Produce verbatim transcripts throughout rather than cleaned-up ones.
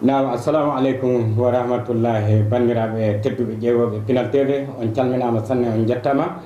Naam, assalamu aleykum wa rahmatullahi. Banndiraaɓe tedduɓe ƴeewooɓe Pinal T V, on calminaama sanne, on njettaama.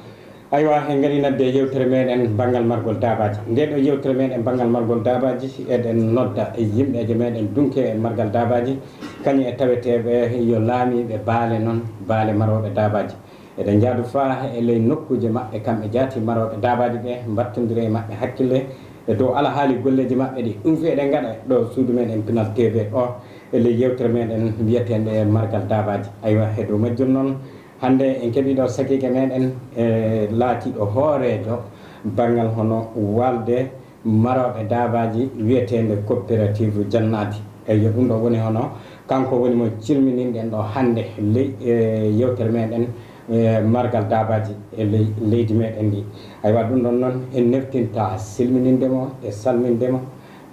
Aywa, en ngarii nadde yewtere meɗen banngal margol daabaaji. Nde ɗo yewtere meɗen banngal margol daabaaji, eɗen nodda e yimɓeeje meɗen dunke e margal daabaaji, kañum e taweteeɓe yo laamiiɓe baale noon, baale marooɓe daabaaji. Eɗen njaadu faa e ley nokkuuje maɓɓe, kamɓe jaati marooɓe daabaaji ɓe, mbattondira e maɓɓe hakkille e dow alhaali golleeji maɓɓe ɗi. Ɗum fii eɗen ngaɗa ɗo suudu meɗen Pinal T V o, e ley yewtere meɗen wiyeteende margal daabaaji. Aywa, e dow majjum noon, hannde en keɓii ɗo sakiike meɗen, e laatiiɗo hooreejo banngal hono waalde marooɓe daabaaji wiyeteende coopérative Jannaati. Eyyo, ɗum ɗo woni hono kanko woni mo cilmininɗen ɗo hannde ley, e, yewtere meɗen, e, margal daabaaji e ley leydi meɗen ndi. Aywa, ɗum ɗon noon en neftinta silmininde mo e salminde mo,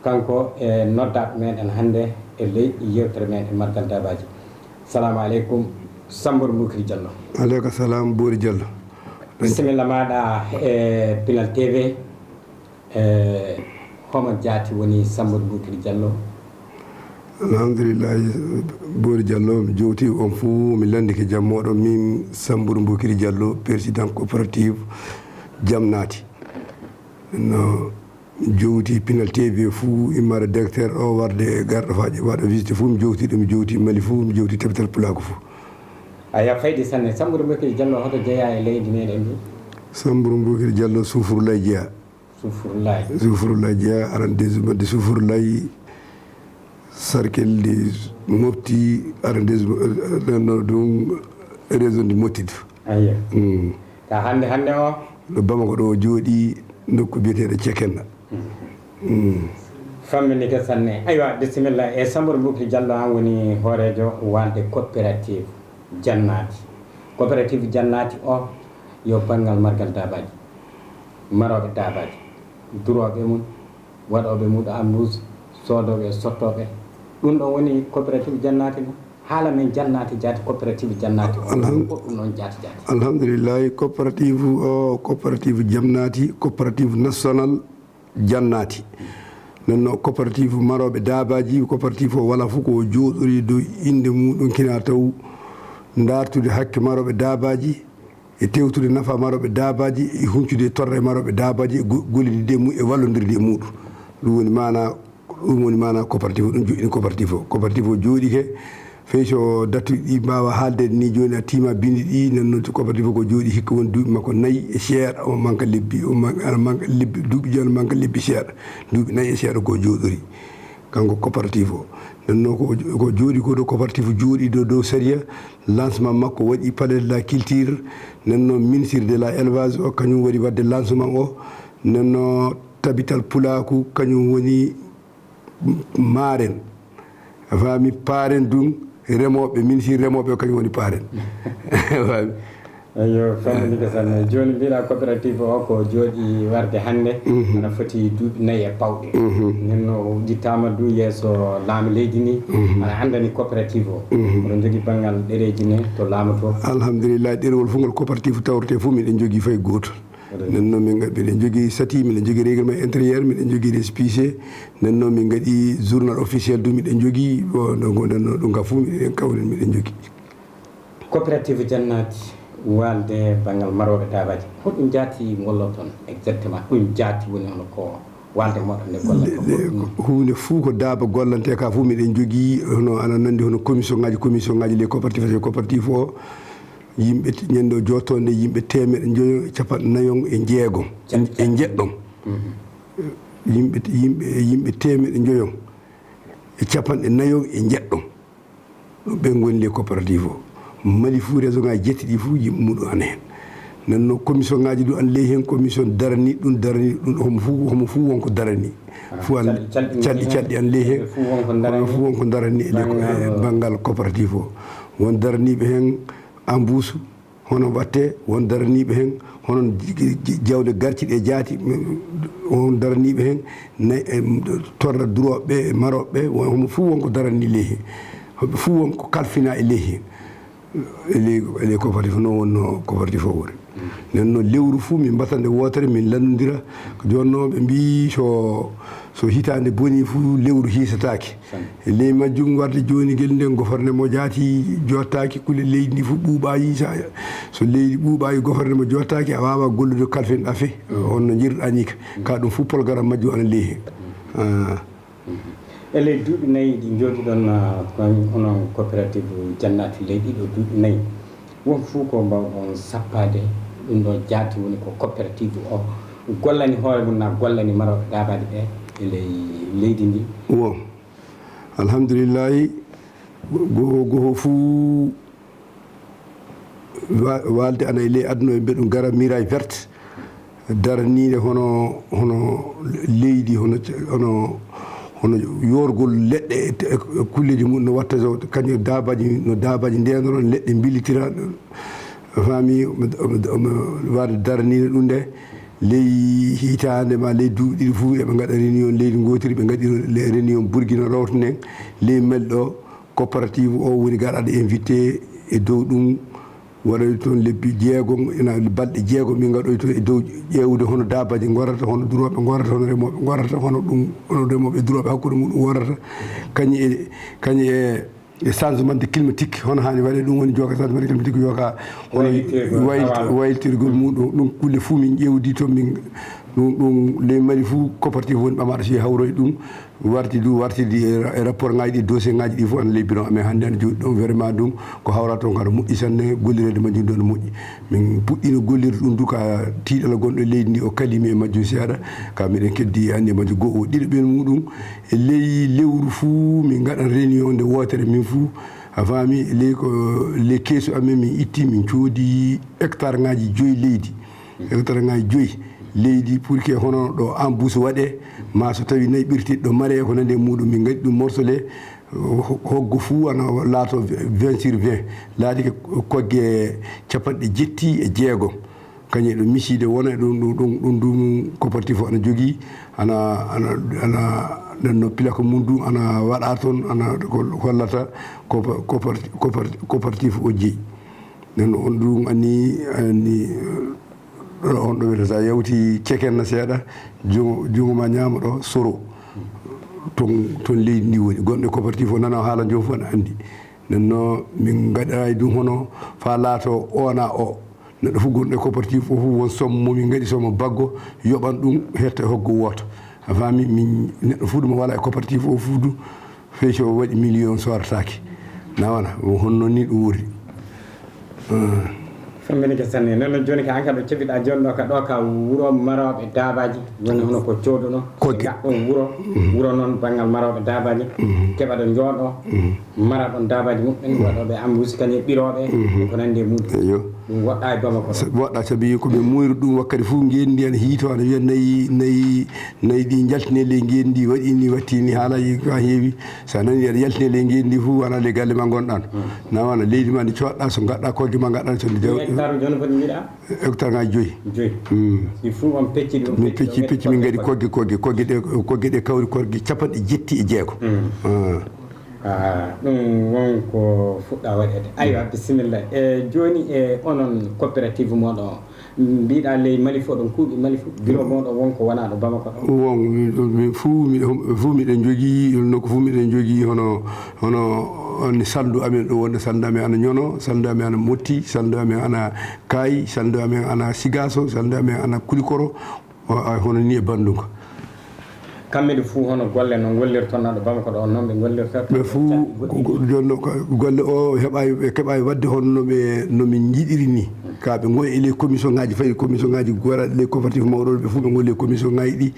kanko e noddaaɗo meɗen hannde e ley yewtere meɗen margal daabaaji. Salamu aleykum, Sambour Boukry Diallo. Aleyka salam, Boori Diallo. Bisimilla maaɗa e Pinal T V. E, homo jaati woni Sambour Boukry Diallo? Alhamdulillahi, Boori Diallo, mi jowti on fuu, mi landike jam mooɗon, min Sambour Boukry Diallo, président coopérative Jam Naati. No mi jowti Pinal T V fuu, immare directeur o warde e garɗo faa waɗa visite fuu, mi jowti ɗum, mi jowti Mali fuu, mi jowti tabital pulaaku fuu. Aya, faydi sanne. Sambour Boukry Diallo, hoto jeyaa e leydi meɗen ndi? Sambour Boukry Diallo, Sufurlay jeyaa. Sufurlay. Sufurlay jeyaa, arrondissement de Sufurlay, cercle de Mopti, arrondissement, euh, non, non, ɗum région de Mopti du. Ayyo. Mm. Ka hannde, hannde o? Ɗo Bamako ɗo o jooɗi, nokku biyeteeɗo Cekenna. Mm. Mm. Famminike sanne. Aywa, bisimilla. E Sambour Boukry Diallo, an woni hooreejo waalde coopérative Jannaati. Coopérative Jannaati o yo banngal margal daabaaji, marooɓe daabaaji, durooɓe mum, waɗooɓe mum ɗo ambuus, soodooɓe e sottooɓe. Ɗum ɗon woni coopérative Jannaati ɗum. Haala men Jannaati jaati, coopérative Jannaati o. Alham-, goɗɗum noon jaati jaati. Alhamdulillahi, coopérative o, coopérative Jannaati, coopérative national Jannaati. Nden no coopérative marooɓe daabaaji, coopérative o walaa fof ko o jooɗori dow innde muɗum kina taw ndaartude hakke marooɓe daabaaji, e tewtude nafa marooɓe daabaaji, e huñcude torra e marooɓe daabaaji, e go-, gollidde e mum, e wallondirde e muɗum. Ɗum woni maana, ɗum woni maana coopérative o, ɗum joɗɗini coopérative o. Coopérative o jooɗike, fey so dattuɗi ɗi mbaawa haalde ni, jooni a tiima bindi ɗi, nden noon coopérative o ko jooɗi hikka won duuɓi makko nayi e seeɗa, o manka lebbi, o man-, ana manka lebbi, duuɓi jooni manka lebbi seeɗa, duuɓi nayi e seeɗa ko jooɗori. Kanko coopérative o. Nden noon ko, ko jooɗi ko ɗo coopérative jooɗi ɗo dow sariya, lancement makko waɗi palais de la culture, nden noon ministre de la élevage o, kañum waɗi waɗde lancement o, nden noon tabital pulaaku, kañum woni maaren. A faami, paaren ɗum, remooɓe, ministre remooɓe o, kañum woni paaren. A faami? Eyyo, famɗinii ko sanne. Jooni mbiɗa coopérative o ko jooɗi warde hannde, mhm, ana foti duuɓi nayi e pawɗe. Mhm. Nden no o udditaama du yeeso laamu leydi ni, mhm, ana anndani coopérative o. Mhm. Oɗon njogii banngal ɗereeji ne to laamu to? Alhamdulillah, ɗerewol fof ngol coopérative tawrete fof miɗen njogii fay gooto. Nden noon min ga-, miɗen njogii statut, miɗen njogii règlement intérieur, miɗen njogii récépissé. Nden noon min ngaɗi journal officiel du miɗen njogii. Bon, donc nden noon ɗum ka fof miɗen kawri miɗen njogii. Coopérative Jannaati, waalde banngal marooɓe daabaaji. Hoɗum jaati ngolloton exactement? Ɗum jaati woni hono ko waalde moɗon nde gollata ko? Le-, le-, goɗɗum? Huunde fuu ko daaba gollante ka fuu miɗen njogii, hono ana nanndi hono commission ngaji, commission ngaji les coopératives, les coopératives o, yimɓe te-, ñande o jootonde yimɓe teemeɗɗe njoyo e capanɗe nayon e jeegom. Caɗ-, e caɗ-, njeɗɗon. Mhm. Yimɓe te-, yimɓe, yimɓe teemeɗɗe njoyon e capanɗe nayon e njeɗɗon. Ɗum ɓe ngoni les coopératives o. Mali fuu, région ngaji jetti ɗi fuu, yimɓe muɗum ana heen. Nden noon commission ngaji ɗum ana ley heen, commission darani ɗum, darani ɗum, homo fuu, homo fuu won ko darani. Ah, fuu an, calɗi, calɗi, calɗi, calɗi ana ley heen. Ɓe fuu won ko darani. Homo fuu won ko darani e les co-, banngal, e banngal coopérative o. Won daraniiɓe heen ambuusu, hono watte, won daraniiɓe heen, hono ji-, ji-, jawle gartiiɗe jaati, won daraniiɓe heen, nayi, em, torra durooɓe ɓe, e marooɓe ɓe, won, homo fuu won ko darani ley heen. Hoɓe fuu won ko kalfina e ley heen. E ley, e ley coopérative, noon wonno coopérative o woni. Nden noon lewru fuu min mbata nde wootere, min lanndondira. Ko jooni noon ɓe mbii so So hitaande bonii fu, lewru hiisataake. Ley majjum warde jooni ngel nden, gofornemo jaati joottaaki, kulle leydi ndi fu ɓuuɓaayi. Sa-, so leydi ɓuuɓaayi, gofornemo joottaaki, a waawaa gollude kalfen ɗafe, on no njirɗaa nii ka. Ka ɗum fu, polgaram majjum ana ley he. Ah. E ley duuɓi nayi ɗi njooɗiɗon, ah, ko onon coopérative Jannatu ley ɗiɗo duuɓi nayi, won fuu ko mbaawɗon sappaade ɗum ɗo jaati woni ko coopérative o gollani hoore mum na gollani marooɓe daabaaji ɓe e ley leydi ndi? Wo, alhamdulillahi, goho goho fuu wa-, waalde ana e ley aduna o, mbiɗa ɗum gara Miraille Verte, daraniinde hono, hono leydi, hono, hono, hono yoorgol leɗɗe e, e kulleeji mum no watta so kañum daabaaji, no daabaaji ndeendoron, leɗɗe mbillitira, a faami, omo, omo, omo warde daraniinde ɗum nde. Ley hitaande ma ley duuɓi ɗiɗi fof eɓe ngaɗa réunion leydi ngootiri, ɓe ngaɗi le-, réunion Burkina Rowtonen ley Mali ɗo. Coopérative o woni garaɗo invité e dow ɗum, waɗoy toon lebbi jeegom, ena balɗe jeegom min ngaɗoy toon e dow ƴeewde hono daabaaji ngorata, hono durooɓe ngorata, hono remooɓe ngorata, hono ɗum, hono remooɓe e durooɓe hakkunde muɗum worata, kañum e, kañum e, e changement de climatique, hono haani waɗee ɗum, woni jooka changement de climatique, jooka hono wayltirgol, waylti-, wayltirgol muɗum, ɗum kulle fof min ƴeewdi toon, min ɗum, ɗum ley Mali fof coopérative woni ɓamaaɗo si hawroy ɗum. Warti du, wartirdi e ra-, e rapport ngaji ɗi, dossier ngaji ɗi fof ana ley bilan amen hannde, ana jooɗi ɗon. Vraiment ɗum ko hawra toon, ko ana moƴƴi sanne, gollireede majjum ɗo no moƴƴi. Min puɗɗiino gollirde ɗum du ka tiiɗalla gonɗo e leydi ndi, o kalimi e majjum seeɗa. Ka miɗen keddi hannde e majjum goo o ɗiɗo ɓen muɗum. E ley lewru fuu min ngaɗan réunion nde wootere min fuu. A faami, ley ko, ley keesu amen min itti, min coodi hectare ngaji joyi leydi. Hectare ngaji joyi leydi pour que hono ɗo embouche waɗee, ma so tawi nayi ɓirtiɗo ɗo maree, ko nandi e muɗum, min ngaɗi ɗum morcelé, ho-, hoggo fuu ana laato vingt sur vingt, laati ko kogge capanɗe jetti e jeegom. Kañum e ɗo misiide wona e ɗum, ɗum, ɗum, ɗum, ɗum coopérative ana jogii, ana, ana, ana, ɗen no pilaka mum du ana waɗa toon, ana ko hollata coopé-, coopér-, coopér-, coopérative o jeyi. Nden on ɗum anni, anni, ɗo on ɗo wiyata sa yawti cekenna seeɗa, junngo, junngo ma ñaamo ɗo soro. Toon, toon leydi ndi woni. Gonɗo e coopérative o nana haala joom fof ana anndi. Nden no min ngaɗaay ɗum hono faa laato o na o. Neɗɗo fof gonɗo e coopérative o fof won somme mo min ngaɗi, somme baggo, yoɓan ɗum hetta e hoggo wooto. A faami, min neɗɗo fof ɗum wala e coopérative o fof du. Fey so o waɗi million soorataake. Na wona, o honno ni ɗum woni. Famminike sanne. Nden no jooni ka an ka ɗo cebiɗa jooni ɗo ka ɗo ka wuro marooɓe daabaaji. Woni hono ko cooduno. Kogge. Ɗum wuro. Wuro noon banngal marooɓe daabaaji. Keɓa ɗo jooɗo. Mara ɗon daabaaji muɓɓen. Waɗooɓe ambusi kañum e ɓirooɓe. Ko nandi e muɗum. Eyo. Ɗum woɗɗa e Bamako ɗo. Sa-, woɗɗa sabi ko ɓe muyru ɗum wakkati fof ngenndi ana hiito ana wiya nayi, nayi, nayi ɗi njaltine ley ngenndi waɗi ni watti ni haalaji ka heewi. Sa nani aɗa yaltine ley ngenndi fof wona ley galle ma ngonɗan. Na wona leydi ma ndi coɗɗa so ngaɗɗa kogge ma ngaɗɗa so ndi jaw. Hectare jooni foti mbiɗa? Hectare ngaji joyi. Joyi. Ɗi fof on pecci ɗum. Min pecci, pecci min ngaɗi kogge, kogge, kogge ɗe, kogge ɗe kawri kogge capanɗe jetti e jeego. Ah, ɗum won ko fuɗɗa waɗeede. Aywa, bisimilla. E jooni e onon coopérative moɗon, mbiɗa ley Mali fof, ɗon kuuɓi Mali fof, biro moɗon won ko wona ɗo Bamako ɗo? Won, min, min fuu miɗen, fuu miɗen jogii, nokku fuu miɗen jogii hono, hono on salndu amen ɗo wonde, salndu amen ana Ñono, salndu amen ana Motti, salndu amen ana Kaayi, salndu amen ana Sigaaso, salndu amen ana Kulikoro, o, a, hono ni e Bandunka. Kamɓe ɗo fuu hono golle no ngollirton ɗo Bamako ɗo, on noon ɓe ngollirta? Ɓe fuu, jooni ɗo ko golle o heɓaay, ɓe keɓaay waɗde hono no ɓe, no min njiɗiri ni. Ka ɓe ngoy e ley commission ngaji, fayi commission ngaji goraɗi ley coopérative mawɗo, ɓe fuu ɓe ngolle e commission ngaji ɗi.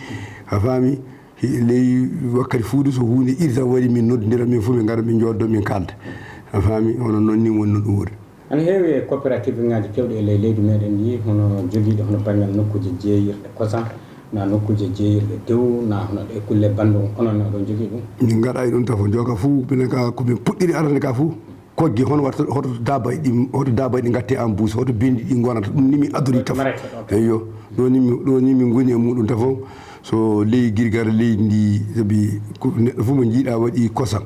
A faami? Hi-, ley wakkati fuu du so huunde urgent waɗi min noddondira, min fuu min ngara min jooɗo min kaalda. A faami? Hono noon ni woni no ɗum woni. Ana heewi e coopérative ngaji kewɗi e ley leydi meɗen ndi, hono jogiiɗi hono banngal nokkuuje jeeyirɗe kosam, na nokkuuje jeeyirɗe tew, na hono ɗe kulle banndum, onon ne oɗon jogii ɗum? Min ngaɗaay ɗum tafo, jooka fuu, minen ka ko min puɗɗiri arande ka fuu. Kogge, hono watta, hoto daabay ɗi, hoto daabay ɗi ngatte en bouche, hoto bendi ɗi ngonata, ɗum ni min adori tafo. Marete ɗo. Eyyo, ɗo ni min, ɗo ni min ngoni e muɗum tafo. So ley girgara leydi ndi, sabi ko neɗɗo fof mo njiiɗa waɗi kosam.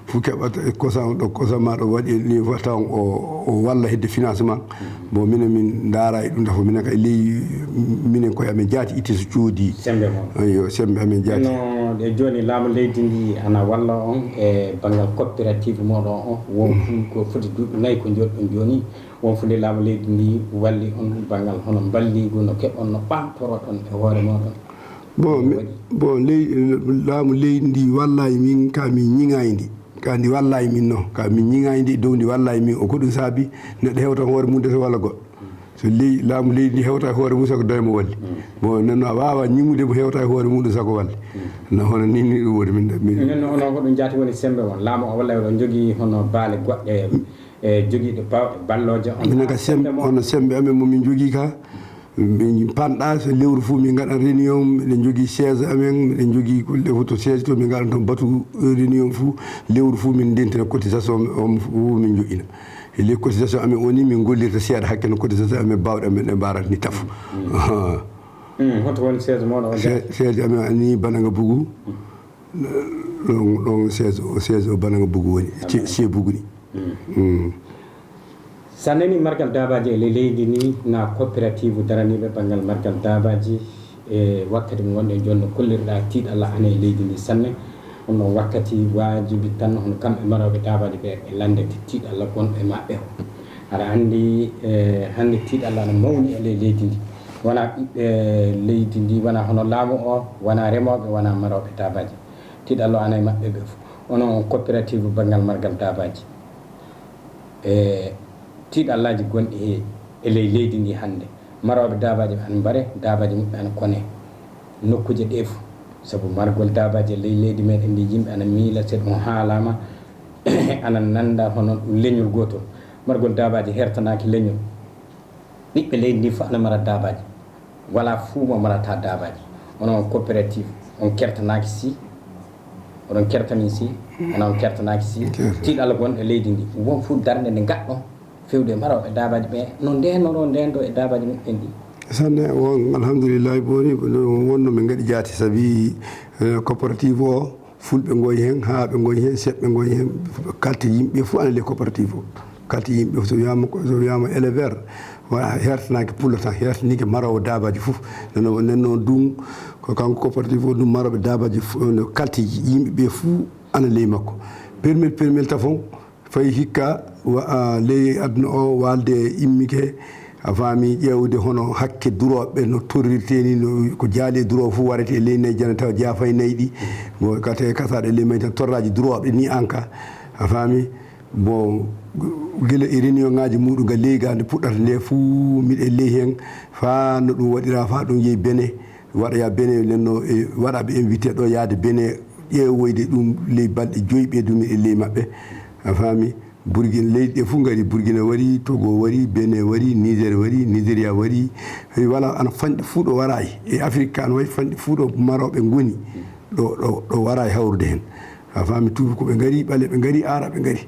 Fof keɓata e kosam ɗo, kosam ma ɗo waɗi e ley fof taw o, o walla hedde financement. Bon, minen min ndaara e ɗum, ndax minen kay ley, minen koye amen jaati itte so coodi. Sembe mon. Eyyo, sembe amen jaati. No E jooni, laamu leydi ndi ana walla on e banngal coopérative mooɗon on. Won fuu ko foti duuɓi nayi ko njooɗiɗon jooni, won fuu nde laamu leydi ndi walli on banngal hono mballiigu, no keɓon, no ɓamtoroɗon e hoore mooɗon? Bon, mi- bon, ley- laamu leydi ndi wallaay min, ka min ñiŋaay ndi. Ka ndi wallaay min, non ka min ñiŋaay ndi, dow ndi wallaay min. O ko ɗum saabi neɗɗo hewta hoore mum de so walla goɗɗo. So ley- laamu leydi ndi hewta hoore mum, sako doymo walli. Bon, nden no a waawa ñiŋude mo hewta hoore mum ɗum sako walli. No hono ni, ni ɗum woni min. Min- Nden no, onon ko ɗum jaati woni sembe mon? Laamu o walla oɗon njogii hono baale goɗɗe, e jogiiɗo bawɗe ballooje on? Minen ka sembe, hono sembe amen mo min njogii ka. Min panɗa, so lewru fuu min ngaɗan réunion, miɗen njogii chaise amen, miɗen njogii kulle fof to siège to, min ngaɗan toon batu réunion fuu. Lewru fuu min ndentina cotisation on fuu min njoƴƴina. E ley cotisation amen o ni, min ngollirta seeɗa hakke no cotisation amen baawɗe amen ɗe mbaarata ni tafu. Ahaa. Hmm, hoto woni chaise mooɗon o Se- jaati? Chaise amen ani Bananga Bugu. Ɗon, ɗon chaise o, chaise o Bananga Bugu woni. Ce- ce Bugu ni. Hmm. Hmm. Sa nani margal daabaaji e ley leydi ni, na coopérative daraniiɓe banngal margal daabaaji e wakkati mo ngonɗen jooni, no kollirɗa tiiɗalla ana e leydi ndi sanne. Ɗum ɗon wakkati waajibi tan hono kamɓe marooɓe daabaaji ɓe, ɓe lanndete tiiɗalla gonɗo e maɓɓe o. Aɗa anndi, e, hannde tiiɗalla ana mawni e ley leydi ndi. Wona ɓiɓɓe leydi ndi, wona hono laamu o, wona remooɓe, wona marooɓe daabaaji. Tiiɗalla o ana e maɓɓe ɓe fof. Onon on coopérative banngal margal daabaaji, e tiiɗallaaji gonɗi e, e ley leydi ndi hannde, marooɓe daabaaji ɓe ana mbare, daabaaji muɓɓe ana kone nokkuuje ɗee fof. Sabu margol daabaaji e ley leydi meɗen ndi, yimɓe ana miila, so ɗum haalaama, ana nannda hono ɗum leñol gootol. Margol daabaaji hertanaaki leñol. Ɓiɓɓe leydi ndi fof ana mara daabaaji. Walaa fuu mo marata daabaaji. Onon on coopérative, on kertanaaki si, oɗon kerta min si, ana on kertanaaki si. Kerta. Tiiɗalla gonɗo e leydi ndi. Won fuu darnde nde ngaɗɗon fewde e marooɓe daabaaji ɓe, no ndeenoroo ndeendo e daabaaji muɓɓen ɗi? Sanne, won, alhamdulillahi, booni, wonno min ngaɗi jaati, sabi, eh, coopérative o, Fulɓe ngoy heen, Haaɓe ngoy heen, Seɓɓe ngoy heen, kalte yimɓe fof ana ley coopérative o. Kalte yimɓe, so wiyaama ko, so wiyaama éleveur, wona hertanaaki pullo tan, hertaniike maroowo daabaaji fof. Nden noon, nden noon ɗum, ko kanko coopérative o ɗum marooɓe daabaaji fof, no kalte yimɓe ɓe fof ana ley makko. Permel, permel tafon, fayi hikka, wa-, a, ley aduna o, waalde immike, a faami, ƴeewde hono hakke durooɓe no torrirtee ni, no ko jaali e duroowo fof warete e ley nayi jana tawa jaafay nayi ɗi. Bon, kate kasaaɗo e ley may tan torraaji durooɓe ni an ka, a faami. Bon, gila e réunion ŋaaji muɗum ga ley ga nde puɗɗata nde fuu, miɗen ley heen faa no ɗum waɗira, faa ɗum yehi Benin. Waɗoya Benin, nden no e waɗaɓe invité ɗo yaade Benin, ƴeewoyde ɗum ley balɗe joyi ɓe dumi e ley maɓɓe. A faami? Burkina, leyɗe ɗe fof ngari, Burkina wari, Togo wari, Benin wari, Niger wari, Nigeria wari. Hey, wala ana fanɗi fuu ɗo waraay. E Afirka ana wayi fanɗi fuu ɗo marooɓe ngoni, ɗo, ɗo, ɗo waraay hawrude heen. A faami? Tuubi ko ɓe ngari, ɓaleeɓe ngari, aaraɓe ngari,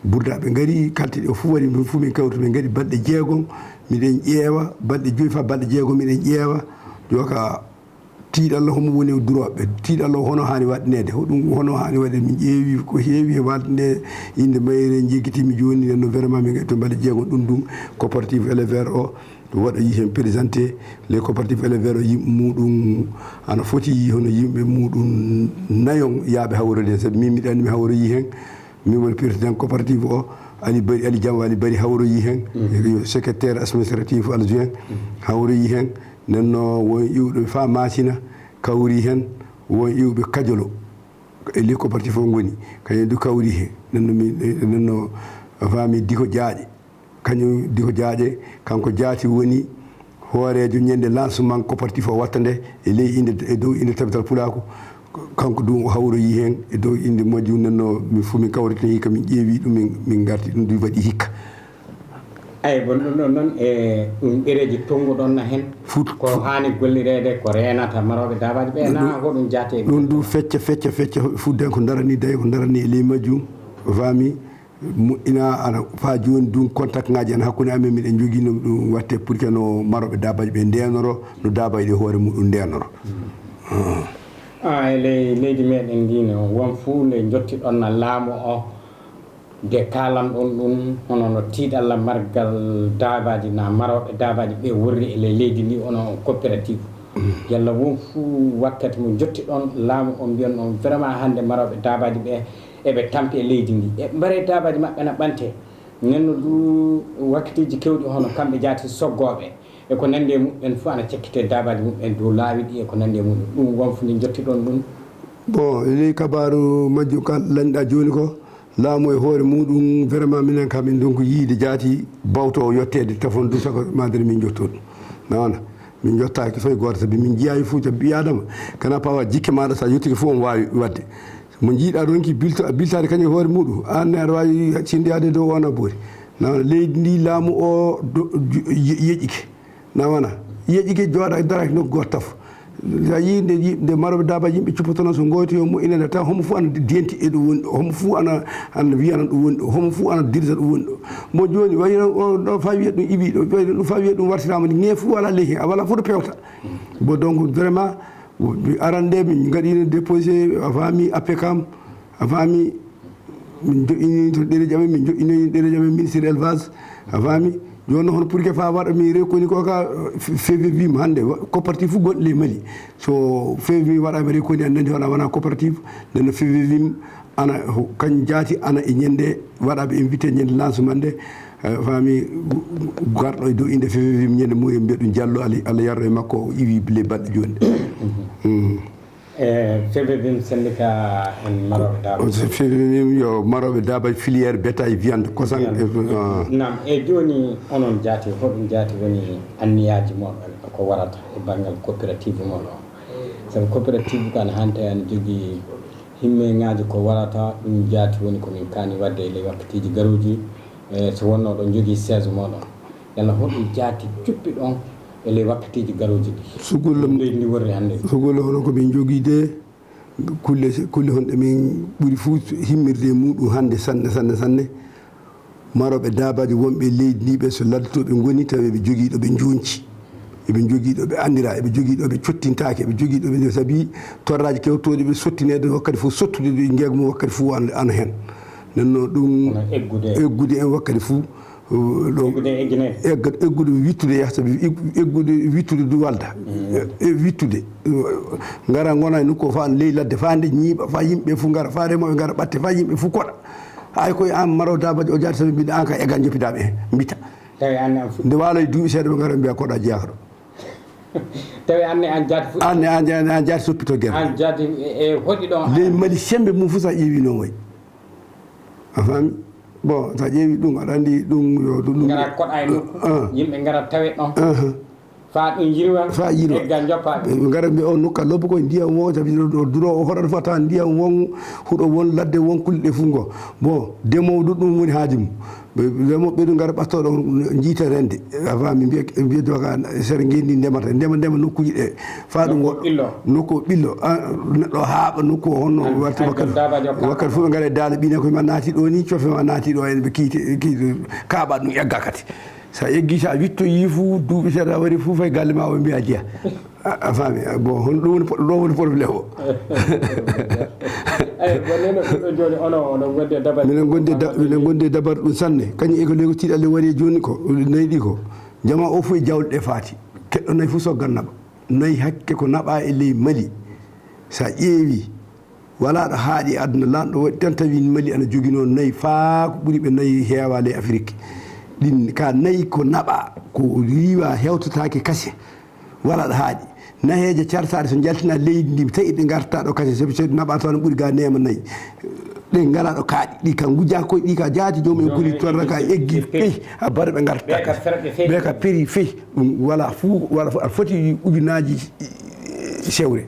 burdaɓe ngari, kalte ɗe fof wari, min fof min kawti, min ngari balɗe jeegom, miɗen ƴeewa, balɗe joyi faa balɗe jeegom miɗen ƴeewa. Jooka, tiiɗalla homo woni e durooɓe? Tiiɗalla o hono haani waɗneede? Hoɗum hono haani waɗde? Min ƴeewi ko heewi e waalde nde, innde mayre jejjitimi jooni, nden no vraiment min ngaɗi to balɗe jeegom ɗum, ɗum coopérative éleveur o, waɗoyi heen présenté, les coopératives éleveurs o yimɓe muɗum ana foti hono yimɓe muɗum nayon yaaɓe hawrude heen, sabu min miɗa anndi mi hawroyi heen, min woni président coopérative o, Ali Bari, Ali Jam Ali Bari hawroyi heen, yo secrétaire administratif adjoint hawroyi heen, nden no won iwɓe faa Maasina kawri heen, won iwɓe Kajolo e ley coopérative o ngoni, kañum du kawri heen, nden no mi, nden no a faami Diko Jaaƴe. Kañum Diko Jaaƴe, kanko jaati woni hooreejo ñande lancement coopérative o watta nde e ley innde, e dow innde Tabital Pulaaku. Kanko du o hawroyi heen e dow innde majjum. Nden no min fof min kawriti heen, hikka min ƴeewi ɗum, min, min ngarti ɗum du waɗi hikka. Eyi, bon, ɗum ɗon noon, e ɗum ɗereeji tonnguɗon na heen? Fut- ko haani gollireede, ko reenata marooɓe daabaaji ɓe, na ɗum, hoɗum jaati e ɗum du fecca, fecca, fecca, fudden ko darani, dañi ko darani e ley majjum, o faami? Moƴƴina, ana faa jooni ɗum, contact ŋaaji ana hakkunde amen, miɗen njogii no ɗum watte pour que no marooɓe daabaaji ɓe ndeenoro, no daabaaji ɗi hoore muɗum ndeenoro. Ah. Ah, e ley leydi meɗen ndi no, won fuu nde njottiɗon na laamu o, nde kaalanɗon ɗum, hono no tiiɗalla margal daabaaji na marooɓe daabaaji ɓe worri e ley leydi ndi, onon on coopérative. Yalla won fuu wakkati mo njotti ɗon laamu on mbiyon on vraiment hannde marooɓe daabaaji ɓe eɓe tampi e leydi ndi. E mbare daabaaji maɓɓe na ɓante. Nenno du wakkatiiji kewɗi hono kamɓe jaati soggooɓe e ko nanndi e muɓɓen fuu ana cekkitee daabaaji muɓɓen dow laawi ɗi e ko nanndi e muɗum. Ɗum won fu nde njotti ɗon ɗum. Bon, e ley kabaaru majjum ka lanɗa jooni ko, laamu e hoore muɗum, vraiment minen kam min ndonku yiide jaati bawto o yotteede tafon du sako madre min njotto ɗum. Nawana, min njottaaki fay gooto sabi min njiyayi fuu jabbi ɓii Aadama. Kana pawa jikke maaɗa sa yottike fuu on waawi waɗde. Mo njiiɗa ronki bilto-, biltaade kañum e hoore muɗum, aan ne aɗa waawi cindiyaade dow on a boori. Nawana, leydi ndi laamu o do-, ju-, ye-, yeƴike. Nawana, yeƴike jooɗa dara nokku gooto tafo. Sa yii nde yi-, nde marooɓe daabaaji yimɓe cuppotono so ngoyti yo moƴƴinande taw homo fof ana denti e ɗo woni ɗo, homo fof ana, ana wiyana ɗo woni ɗo, homo fof ana dirisa ɗo woni ɗo. Mo jooni wayi noon o ɗo fa wiya ɗum iwi ɗo, wayi ɗum fa wiya ɗum wartiraama ni, ŋee fof wala ley heen, a wala fof ɗo pewta. Bon, donc vraiment, mi aran nde min ngaɗino déposé, a faami, A P C A M, a faami, min joƴƴini to ɗereji amen, min joƴƴinoyi ɗereji amen ministre élevage, a faami. Jooni noon hono pour que fa waɗa mi récondi ko ka, euh, fe-, feewi wiima hannde wa-, coopérative fof gonɗo ley Mali. So feewi mi waɗaama récondi, a nandi hono a wona coopérative, nden no feewi wiima ana ho-, kañ jaati ana e ñande waɗaaɓe invité ñande lancement nde, eh, faami gu-, gu-, garɗo e dow innde feewi wiima ñande mo e mbiya ɗum Jallo Ali, Allah yardo e makko, o iwi ley balɗe jooni. Mm. E feewi wiima syndicat en marooɓe daabaaji. Feewi wiima yo marooɓe daabaaji filière bétail, viande, kosam. Viande. E, ah. Naam, e jooni onon jaati, hoɗum jaati woni anniyaaji moɗon ko warata e banngal coopérative moɗon? Sabu coopérative ko ana hante ana jogii himmeŋaaji ko warata, ɗum jaati woni ko min kaani waɗde e ley wakkatiiji garooji, e so wonno ɗon jogii siège moɗon. Yalla hoɗum jaati cuppi ɗon e ley wakkatiiji garooji ɗi? Sugol leydi ndi worri hannde. Sugol hono ko min jogii de, kulle, kulle honɗe min ɓuri fuu himmirde e muɗum hannde sanne, sanne, sanne. Marooɓe daabaaji wonɓe e leydi ndi ɓe so ladde to ɓe ngoni tawi eɓe jogii ɗo ɓe njonci. Eɓe jogii ɗo ɓe anndira, eɓe jogii ɗo ɓe cottintaake, eɓe jogii ɗo ɓe sabi torraaji kewtooɗi ɓe sottineede wakkati fof sottude ɗo ngeeg mum wakkati fof ana, ana heen. Nden no ɗum eggude. Eggude en wakkati fof. Ɗo eggude, eggine. Egga-, eggude wittude yah, sabi eggu-, eggude wittude du walda. Mm. E, e wittude. Ngara ngona e nokku o fa ley ladde, fa nde ñiiɓa, fa yimɓe fof ngara, fa remooɓe ngara ɓatte, fa yimɓe fof koɗa. Hay koye an maroowo daabaaji o jaati sabi mbiɗa an ka eggan joppidaɓe he, mbita. Tawi an an fuɗɗi. Nde waalo e duuɓi seeɗa ɓe ngara mbiya koɗa jeyaaka ɗo. Tawi an ne an jaati fuɗɗi. An ne an jaati, an jaati soppito gere. An jaati e, e hoɗi ɗon. Ley Mali sembe mum fof sa ƴeewi noon wayi. A faami? Bon, so a ƴeewi ɗum, aɗa anndi ɗum yo ɗum. Ngara koɗa e nokku, ah, yimɓe ngara tawe ɗon. Aha. Fa ɗum yirwa, fa yirwa. Egga joppa ɓe. Ɓe ngara mbiya, "O nokka lobbo koye ndiyam won, sabi ɗo, ɗo duro o hoɗata fota ndiyam won, huɗo won, ladde won, kulle ɗe fof ngo." Bon, demoowo ɗum, ɗum woni haaju mum. Ɓe, remooɓe ɓe ɗum ngara ɓatto ɗon, njiita rende. A faami, mbiya, mbiya doga, sere ngenndi ndemata, ndema, ndema nokkuuji ɗe. Fa ɗum nokku ɓillo. Nokku ɓillo. Ah, neɗɗo haaɓa nokku o honno. An, warti an wakkati, daabaaji o wakkati fof ɓe ngara e daala ɓiine ko ma naati ɗo ni, cofe ma naati ɗo en ɓe kiite, kiite, kaaɓa ɗum egga kadi. Sa eggi, sa wittoyi fu, duuɓi seeɗa wari fu, fay galle ma o mbiya jeya. A, a faami? A, bon, hono ɗum woni po-, ɗo woni problème o. Eyi, bon, nene, ɗum ɗo jooni, ono, ono ngondi e dabar. Minen ngondi e da-, minen ngondi e dabar ɗum sanne. Kañum e ko lego tiiɗi Alla wari e jooni ko, nayi ɗi ko. Jama o fof e jawle ɗe faati. Keɗɗo nayi fof soggan naɓa. Nayi hakke ko naɓa e ley Mali. Sa ƴeewi, wala ɗo haaɗi e aduna, lanɗo waɗi tan tawi Mali ana joginoo nayi faa ko ɓuri ɓe nayi heewa ley Afiriki. Ɗin ka nayi ko naɓa, ko riiwa hewtataake kase. Wala ɗo haaɗi. Naheeje cartaaɗe so njaltina leydi ndi, tawi ɗe ngarta ɗo kase, sabi so naɓa tan ɓuri ga neema nayi. Ɗe ngala ɗo kaaɗi, ɗi ka ngujja koye, ɗi ka jaati, joomum en kuli torra ka eggi, fey, a bare ɓe ngarta. Ɓe ka peri, fey. Ɗum wala fuu, wala fuu, aɗa foti ujunaaji sewre.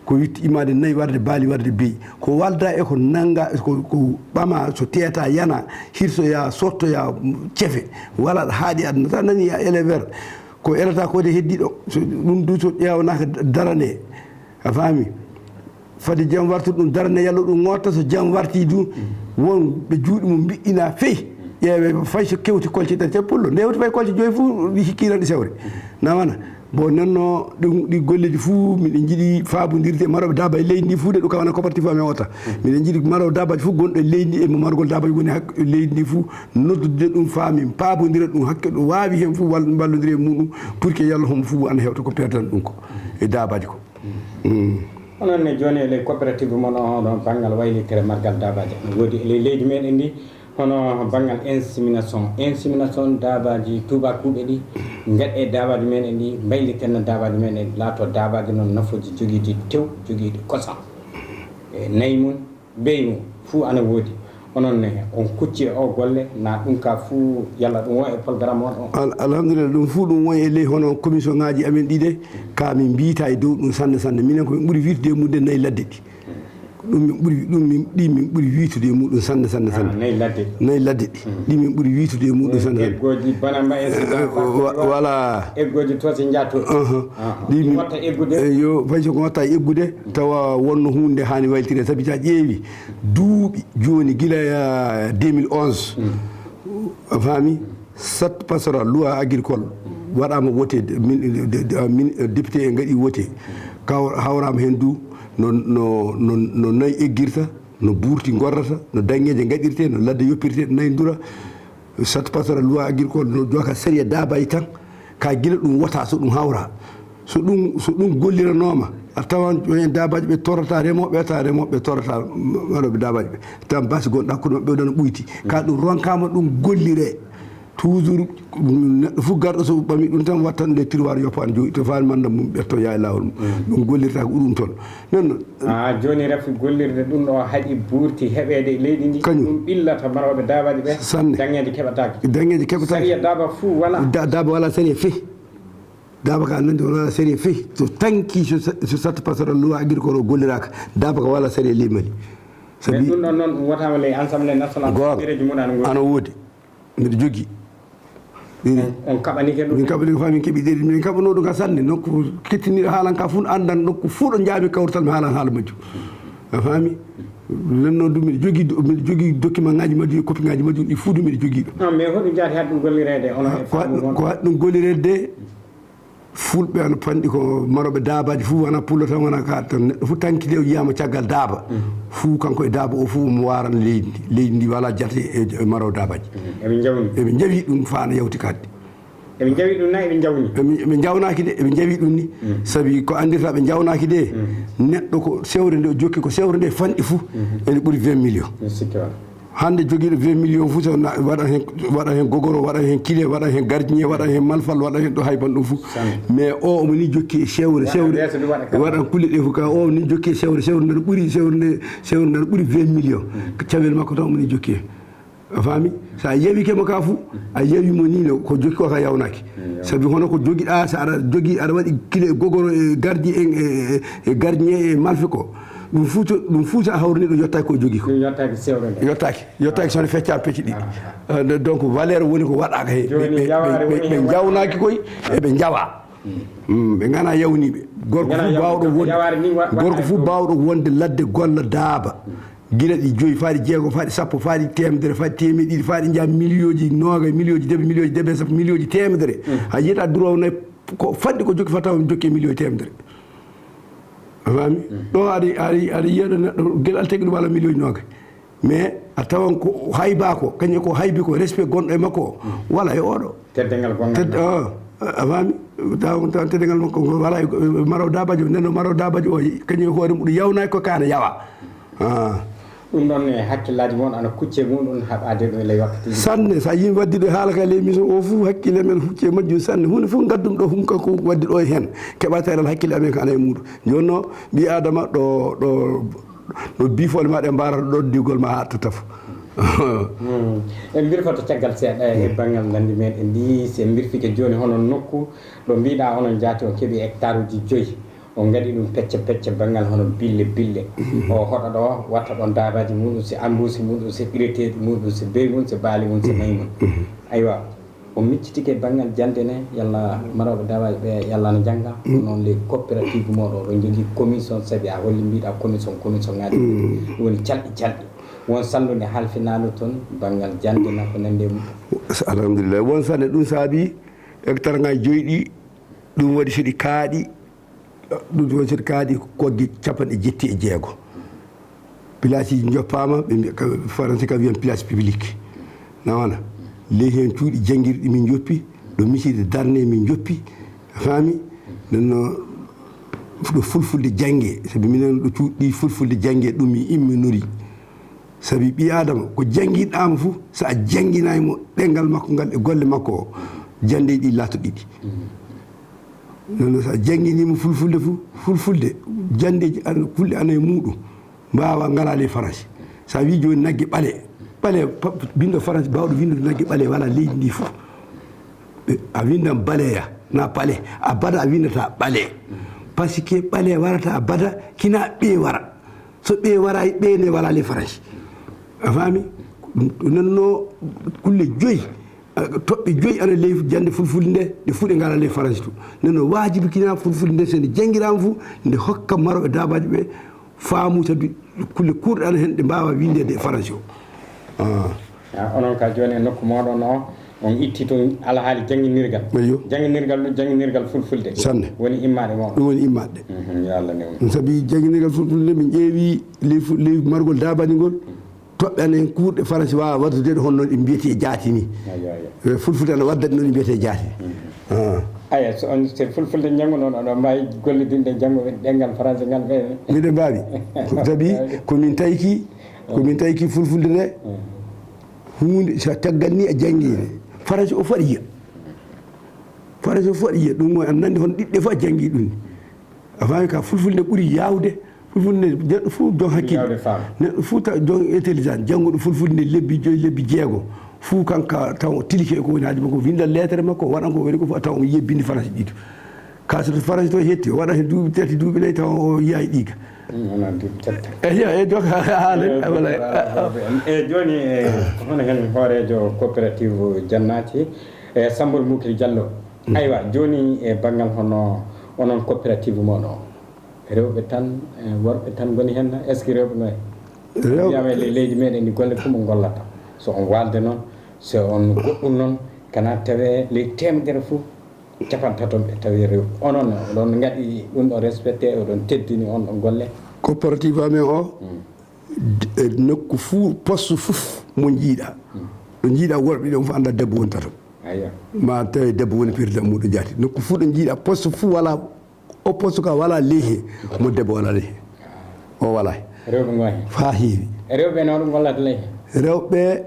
Ko witti imaade nayi warde baali warde beyi. Ko walda e ko nanga, ko, ko ɓama, so teeta yana, hirsoya, sottoya, cefe. Wala ɗo haaɗi aduna. Sa nani a éleveur, ko elata ko de heddi ɗo. So ɗum du so ƴeewnaka darane. A faami? Fade jam wartude ɗum darane yalla ɗum ngotta. So jam warti du, won ɓe juuɗe mum mbiɗɗina fey. Ƴeewe fay so kewti kolce tati e pullo. Nde hewti fay kolce joyi fof, ɗi hikkiran ɗi sewre. Nawana. Bon, nenno ɗum, ɗi golleji fuu miɗen njiɗi faabondirde e marooɓe daabaji leydi ndi fuu, de ɗum kam wona coopérative amen o tan. Miɗen njiɗi marooɓe daabaji fuu gonɗo e leydi ndi e mo margol daabaji woni hak-, leydi ndi fuu, noddude ɗum faa min paabondira ɗum hakke ɗo waawi heen fuu wal-, mballondira e muɗum pour que yalla homo fuu ana hewta ko perdan ɗum ko e daabaji ko. Mm. Onon ne jooni e ley coopérative mon o, hono banngal waylitere margal daabaji ana woodi e ley leydi meɗen ndi, hono banngal insémination. Insémination daabaji tuubakuuɓe ɗi, ngaɗe daabaji meɗen ɗi, mbayliten daabaji meɗen ɗi, laato daabaji noon nafooji jogiiɗi tew, jogiiɗi kosam. E nayi mum, beyi mum, fuu ana woodi. Onon ne, on kucci e o golle, na ɗum ka fuu, yalla ɗum won e programme on on? Al-, alhamdulillah, ɗum fuu ɗum won e ley hono commission ŋaaji amen ɗi de, ka min mbiyta e dow ɗum sanne sanne. Minen ko min ɓuri wiitude e mum de nayi ladde ɗi. Ko ɗum min ɓuri, ɗum min, ɗi min ɓuri wiitude e muɗum sanne, sanne, sanne. Ah, nayi ladde ɗi. Nayi ladde ɗi. Mm. Ɗi min ɓuri wiitude e muɗum sanne, sanne. Eggooji bana mbayen si Eh, wa-, voilà. Eggooji to si njaato. Aha. Aha. Ɗi min watta eggude. Eh, yo, fay so ko watta eggude, tawa wonno huunde haani waylitire. Sabi so a ƴeewi duuɓi jooni gila, eh, deux mille onze. Mm. A faami? Sat pastoral, loi agricole, waɗaama wote, min, de, de, min, député en ngaɗi wote. Kaw-, hawraama heen du no, no, no, no nayi eggirta, no buurti ngorrata, no daŋŋeeje ngaɗirte, no ladde yoppirte, nayi ndura. Sat pastoral, loi agricole, no jooka sariya daabayi tan. Ka gila ɗum wota so ɗum hawra. So ɗum, so ɗum golliranooma, a tawan ko heen daabaji ɓe torrata remooɓe, a tawan remooɓe ɓe torrata waɗooɓe daabaji ɓe. Tan basi gonɗo hakkunde maɓɓe o dana ɓoyti. Ka ɗum ronkaama ɗum gollire. Toujours, neɗɗo fof garɗo so ɓami ɗum tan wattan nde tiroir yoppa an jogi to faani manda mum ɓetto yaa e laawol mum. Ɗum gollirta ko ɗum toon. Noon no. Ah, jooni rafi gollirde ɗum ɗo haɗi buurti heɓeede e leydi ndi. Kañum. Ɗum ɓillata marooɓe daabaji ɓe. Sanne. Daŋŋeeji keɓataake. Daŋŋeeji keɓataake. Sariya daaba fuu wala. Da-, daaba wala sariya fih. Daaba ka nandi wala sariya fih. So tanki so sa-, so sat pastoral loi agricole o golliraaka. Daaba ka wala sariya ley Mali. Mais ɗum ɗon noon ɗum wotama ley Assemblée nationale. Goonga. Ɗereji mum ana ngoodi. Ana woodi. Mbiɗa jogii. Ɗereji. On, on kaɓanike ɗum? Min kaɓanike faa min keɓi ɗereji. Min kaɓanoo ɗum ka sanne. Nokku kettiniiɗo haalan ka fuu anndan nokku fuu ɗo njaami kawrital mi haalan haala majjum. A faami? Nden noon du mbiɗa jogii, mbiɗa jogii document ŋaaji majjum e copie ŋaaji majjum ɗi fuu du mbiɗa jogii ɗum. Ah, mais hoɗum jaati haɗi ɗum gollireede onon e ko haɗi faamu ɗum, mon? Ko haɗi ɗum gollireede de, Fulɓe ana panɗi ko marooɓe daabaaji fof, wona pullo tan, wona ka tan. Neɗɗo fof tanki de o yiyaama caggal daaba. Fof kanko e daaba o fof omo waarana leydi ndi. Leydi ndi wala jate e, e maroowo daabaaji. Eɓe njawni. Eɓe njawi ɗum faa na yawti kadi. Eɓe njawi ɗum na eɓe njawni? Eɓe, eɓe njawnaaki de, eɓe njawi ɗum ni. Sabi ko anndirta ɓe njawnaaki de, neɗɗo ko sewre nde o jokki, ko sewre nde fanɗi fof, ene ɓuri vingt millions. Mi sikki wala. Hannde jogiiɗo vingt millions fof, so na-, waɗa heen, waɗa heen gogoro, waɗa heen kile, waɗa heen gardien, waɗa heen malfal, waɗa heen ɗo hayban ɗum fof. Mais o, omo ni jokki e sewre, sewre. Waɗan kulle ɗe fof ka, o ni jokki e sewre, sewre nde ɓuri, sewre nde, sewre nde ɓuri vingt millions. Ko cawel makko tan omo ni jokki heen. A faami? So a yawike mo ka fof, a yawi mo ni no, ko jokki ko ka yawnaaki. Sabi hono ko jogiɗa, so aɗa jogii, aɗa waɗi kile gogoro e gardien, e, e, e gardien e malfe ko. Ɗum fof so, ɗum fof so a hawrini ɗum yottaaki ko jogii ko. Ɗum yottaaki sewre nde. Yottaaki. Yottaaki so ne feccaa pecci ɗiɗi. Ah. Eh, donc valeur woni ko waɗaaka he. Jooni ɓe, ɓe, yawaare ɓe, woni ɓe he njawnaaki koy, eɓe njawa. Mm, ɓe ngana yawniiɓe. Gorko fof baawɗo wonde, yawaare ni wa-, gorko fof baawɗo wonde ladde golla daaba. Gila ɗi joyi, faa ɗi jeego, faa ɗi sappo, faa ɗi teemedere, faa ɗi teemeɗe ɗiɗi, faa ɗi njaha miliyooji noogay, miliyooji debe, miliyooji debe sappo, miliyooji teemedere. A yiyata duroowo nayi ko fanɗi ko jokki faa tawa jokki e miliyooji teemedere. A faami? Ɗo aɗa, aɗa, aɗa yiya ɗo neɗɗo gila tagi ɗum wala miliyooji noogay. Mais a tawan ko hayba ko, kañum ko haybi ko, respect gonɗo e makko o, wala e oɗo. Teddungal gongal. Tedd-, ah, a faami? Tawan, tawan teddungal makko ngol wala e, e maroowo daabaaji o, nden no maroowo daabaaji o, kañum e hoore mum ɗum yawnaaki ko kaana yawa. Ah. Ɗum ɗon e hakkillaaji mon ana kucce muɗum haɓaade ɗo e ley wakkati. Sanne, so a yii waddi ɗo haala ka ley émission o fof, hakkille men hucce majjum sanne. Huunde fof ngaddum ɗo, hum kanko waddi ɗo e heen. Keɓa tawi hakkille amen ko ana e muɗum. Jooni no ɓii Aadama ɗo, ɗo, ɗo biifoole ma ɗe mbaarata ɗo digol ma haa tafo. Mm. En mbirfoto caggal seeɗa e banngal nganndi meɗen ndi, si en mbirfike jooni hono nokku ɗo mbiɗa onon jaati o keɓi hectare uji joyi. O ngaɗi ɗum pecce pecce banngal hono bille bille. O hoɗa ɗo, watta ɗon daabaaji muɗum, si ambuusi muɗum, si ɓireteeɗi muɗum, si beyi mum, si baali mum, si nayi mum. Aywa, o miccitike banngal jannde ne, yalla marooɓe daabaaji ɓe, yalla no njannga. Ko noon le coopérative mooɗo, oɗon njogii commission, sabi a holli mbiɗa commission, commission ŋaaji ɗi woni calɗi calɗi. Won sallude halfinaandu toon, banngal jannde na ko nanndi e mum. Alhamdulillah. Won sanne ɗum saabi hectare ŋaaji joyi ɗi, Ɗum waɗi so ɗi kaaɗi, ɗum waɗi so ɗi kaaɗi kogge capanɗe jetti e jeego. Pilaasiji njoppaama, ɓe mbi-, ka, Faransi ka wiyan place publique. Na wona? Ley heen cuuɗi janngirɗi min njoppi, ɗo miside darne min njoppi, a faami? Nden no ɗo fulfulde jannge, sabi minen ɗo cuuɗi fulfulde jannge ɗum mi imminori. Sabi ɓii Aadama ko jannginɗaama fof, so a jannginaay mo ɗemngal makko ngal e golle makko o, jannde ɗi laato ɗiɗi. Noon, so a jannginiima fulfulde fof, fulfulde, janndeeji ana, kulɗe ana e muuɗum, mbaawa ngalaa ley Faransi. So a wii jooni nagge ɓale, ɓale, pa-, binndo Faransi, baawɗo winndude nagge ɓale, walaa leydi ndi fof. Ɓe, a winndan baleya, na pale, abada a winndataa ɓale. Parce que ɓale warata abada, kina ɓee wara. So ɓee waraay, ɓee ne walaa ley Faransi. A faami? Ɗum noon no kulle joyi, eh, toɓɓe joyi ana ley jannde fulfulde nde, ɗe fuu ɗe ngalaa ley Faransi to. Nden no waajibi kina fulfulde nde, so nde janngiraama fof, nde hokka marooɓe daabaaji ɓe faamu, sabi kulle kuurɗe ana heen ɗe mbaawa winndeede e Faransi o. Ah. Ah, onon ka jooni e nokku mooɗon o, on itti toon alhaali jannginirgal. Eyyo. Jannginirgal ɗum, jannginirgal fulfulde. Sanne. Woni immaade mooɗon. Ɗum woni immaade. Mhm, yo Allah newnu. Ɗum sabi jannginirgal fulfulde nde min ƴeewi ley fu-, ley margol daabaaji ngol, toɓɓe ana heen kuurɗe Faransi waawa waɗde ɗe hono noon ɗe mbiyetee jaati ni. Ayyo, ayyo. Eh, fulfulde ana waɗda ɗe noon ɗe mbiyetee jaati. Mhm. Ah. Aya, so on, so fulfulde njanngunoon, oɗon mbaawi gollidinde janngo ɗemngal Faransi ngal ɓe? Miɗen mbaawi. Sabi ko min tawki, ko min tawki fulfulde nde. Mm. Huunde, so a caggal ni a janngi nde. Faransi o fof aɗa yiya. Faransi o fof aɗa yiya. Ɗum o, aɗa nanndi hono ɗiɗɗe fof a janngi ɗum. A faami ka fulfulde ɓuri yaawde. Fulfulde neɗɗo fof jon hakkille. Yaawde faam. Neɗɗo fof taw jon intelligent, jannguɗo fulfulde nde lebbi joyi, lebbi jeego. Fof kanka taw o tilike ko woni haaju makko, winndal lettre makko, waɗan ko woni ko fof, taw omo yiya binndi Faransi ɗiɗo. Ka so to Faransi to hetti, o waɗa heen duuɓi tati, duuɓi nayi, taw o yiyaay ɗiga. Mm, wona duuɓi tati. Eyi, eyi, donc, haala, eh, wala, eh, eh, jooni, eh, ko hono heen hooreejo coopérative Jannaati, eh, Sambol Mukiri Jallo. Mm. Aywa, jooni e banngal hono onon coopérative mon o, rewɓe tan, eh, worɓe tan ngoni heen na? Est-ce que rewɓe ngoy? Rew- Wiyama e ley leydi meɗen ndi golle fof mo gollata. So on walde noon, so on goɗɗum noon, kana tawe ley teemedere fof, capanɗe tato ɓe tawi rewɓe. Onon, oɗon ngaɗi ɗum ɗo respecté, oɗon teddini on ɗon golle? Coopérative amen o, mm, d-, e nokku fuu, poste fof mo njiiɗa. Mm. Ɗo njiiɗa worɓe ɗon fof annda debbo woni tato. Aywa. Ma tawi debbo woni président muɗum jaati. Nokku fuu ɗo njiiɗa poste fuu wala O poste ka wala leyhe, mo debbo wala leyhe. O wala. Rewɓe ngoo heen? Faa heewi. E rewɓe no ɗum gollata leyhe? Rewɓe,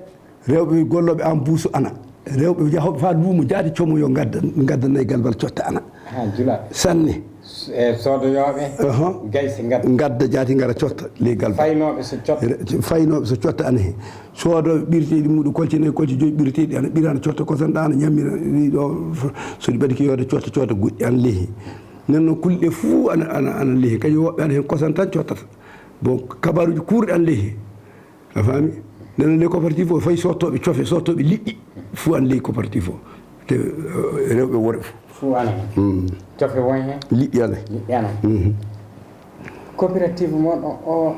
rewɓe gollooɓe en buusu ana. Rewɓe yahooɓe faa luumo jaati coomo yo ngadda, ngadda nayi galbal cotta ana. Ha, julaaɓe. Sanne. S-, e soodoyooɓe, aha, gayse ngadda. Ngadda jaati ngara cotta ley galbal. Faynooɓe so cotta. Re-, faynooɓe so cotta ana heen. Soodooɓe ɓirteeɗi muɗum kolce nayi, kolce joyi ɓirteeɗi ana ɓira ana cotta kosan ɗa ana ñammira ɗi ɗo. So ɗi ɓadike yooda cotta, cotta goɗɗi ana leyhe. Nden noon kulɗe fuu ana, ana, ana leyhe. Kañum woɓɓe ana heen kosan tan cottata. Bon, kabaruuji kuurɗi ana leyhe. A faami? Nden noon ley coopérative o fay sottooɓe cofe, sottooɓe liɗɗi fuu ana ley coopérative o. Te, eh, rewɓe worɓe fuu. Fuu ana heen. Mm. Cofe won heen? Liɗɗi ana. Liɗɗi ana heen. Mhm. Coopérative mon o, o,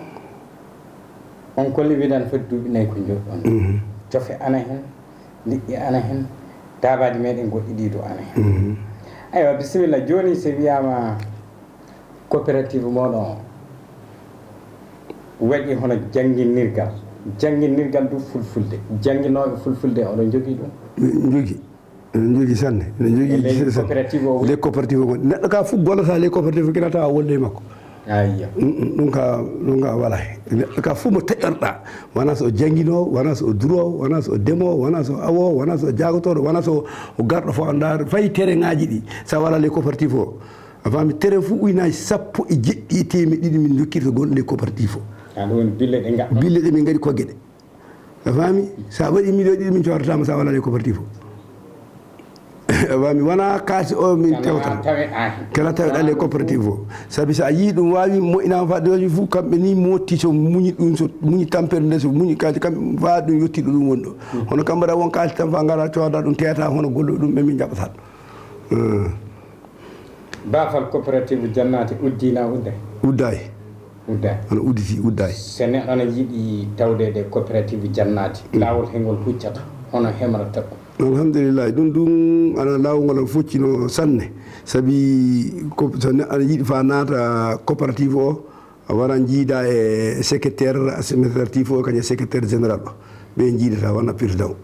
on kolli wiɗan foti duuɓi nayi ko njoɗɗon. Mhm. Cofe ana heen, liɗɗi ana heen, daabaaji meɗen goɗɗi ɗi du ana heen. Mhm. Aywa, bisimilla. Jooni so wiyaama coopérative mon o waɗi hono jannginirgal, jannginirgal du fulfulde, jannginooɓe fulfulde, oɗon njogii ɗum? Njogii. Ene njogii sanne, ene njogii. E ley coopérative o woni? Ley coopérative o woni. Neɗɗo ka fof gollata ley coopérative o, kina tawa wonde e makko. Ayyo. Mm, mm, ɗum ka, ɗum ka wala. Neɗɗo ka fof mo taƴorɗa, wona so o jannginoowo, wona so o duroowo, wona so o demoowo, wona so o awoowo, wona so o jaagotooɗo, wona so o garɗo fof, ndaar fay terrain ŋaaji ɗi, so a wala ley coopérative o. A faami, terrain fof ujunaaji sappo e jeɗɗi e teemeɗɗe ɗiɗi min ndokkirta gonɗo ley coopérative o. Ah, ɗum woni bille ɗe ngaɗɗon? Bille ɗe min ngaɗi kogge ɗe. A faami? So a waɗi million ɗiɗi, min coodatama so a wala ley coopérative o. A faami? Wona kaalisi o min tewtata. Kala taweɗa ley coopérative o. Sabi so a yii ɗum waawi moƴƴinaama faa ɗoji fof, kamɓe ni motti so muñi ɗum, so muñi tampere nde, so muñi kadi kamɓe faa ɗum yotti ɗo ɗum woni ɗo. Hmm. Hono kam mbaɗa won kaalisi tan faa ngara cooda ɗum, teeta hono golle ɗum ɓe min njaɓata ɗum. Hmm. Baafal coopérative Jannaati uddii na uddaay? Uddaay. Uddaay. Ana udditi, uddaay. So neɗɗo ana yiɗi tawdeede coopérative Jannaati, mm, laawol he ngol huccata, hono hemrata ɗum? Alhamdulillahi, ɗum ɗum ana laawol ngol foccino sanne, sabi ko so neɗɗo ana yiɗi fa naata coopérative o, a wara jiida e secrétaire administratif o, kañum e secrétaire général o, ɓe jiidata wona président.